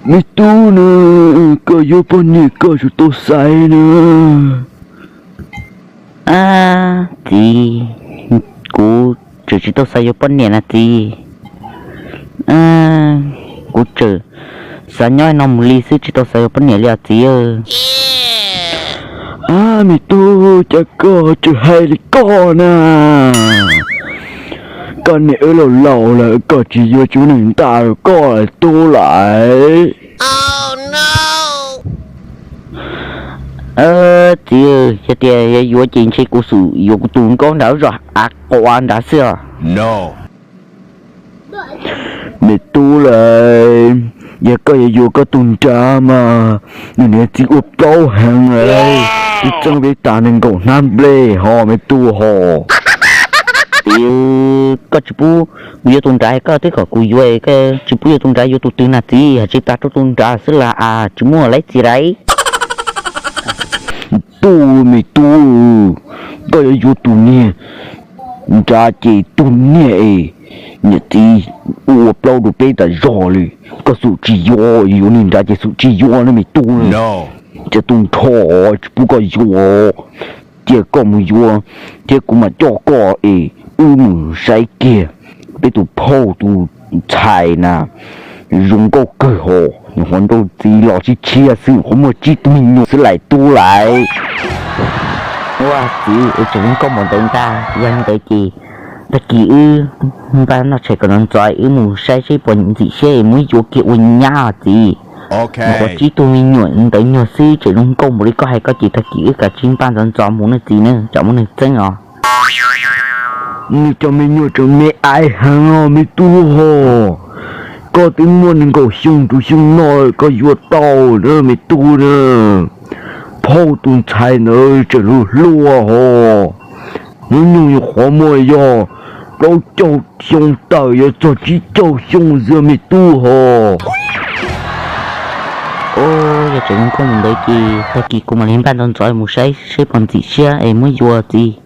Me tub na, koj yuav poj niam koj tseem tau xaiv na. Txiv, kuv tseem tsis tau xav yuav poj niam na txiv. Kuv tseem xav nyob no mus li xwb, tsis tau xav yuav poj niam li os txiv. Ab, me tub, cas koj tseem hais li koj na? Koj niam wb laus laus lawm, koj tsis yuav tsis muaj neeg ntaj koj tub lawm. Txiv, yog tias yuav yuav ces ntshe kuv xum yuav kuv tus nkauj nram zos av quav nrad xwb os. Me tub lawm, yog koj yuav yuav koj tus nrad mas nws niam txiv ua plaub heev lawm, twb txeeb peb tas nees nkaum hnab nplej ho me tub ho. Txiv, koj tsis pub kuv yuav tus nrad, koj twb kom kuv yuav, koj tsis pub yuav tus nrad yuav tus twg na txiv, hais tsis tas rau tus nrad xwb las as, tsis muaj laiv txiv laiv. Tub, me tub, koj yuav yuav tus niag nrad ces tus niag es niam txiv ua plaub rau peb tas zog li. Koj xum tsis yuav, yuav niag nrad ces xum tsis yuav na me tub. Cov tub nrho tsis pub koj yuav, cia koj mus yuav thiab kuv mam coj koj es wb mus saib kiag peb tus phauj tus ntxhais na zoo nkauj kawg ho, nyuam qhuav nrauj txiv los tshiab tshiab xwb, nyuam qhuav muaj tsib tug me nyuam xwb lais tub lais. Ua txiv, wb tseem zoo nkauj npaum ntawd ntag, yog li ntawd ces tag kis wb npaj noj tshais kom ntxov ntxov, wb mus saib seb puas ntxim siab es muab yuav kiag ua nyab os txiv. Nyuam qhuav tsib tug me nyuam ntawd nyuag xwb tseem zoo nkauj npaum li koj hais, koj ces tag kis wb kav tsij npaj ntxov ntxov mus na txiv na, tsam muaj neeg txeeb os. Nws cov me nyuam tseem me aiv heev os me tub ho. Koj twb muaj nees nkaum xyoo rau xyoo no lawm koj yuav tau na me tub na. Phauj tus ntxhais ntawd tseem hluas hluas ho. Hnub nyoog nyuam qhuav muaj yog plaub caug xyoo tawm yuav txog tsib caug xyoo xwb me tub ho. Yog tseem zoo nkauj mus ntawd ces tag kis kuv mam li npaj ntxov ntxov mus saib seb puas ntxim siab es muab yuav txiv.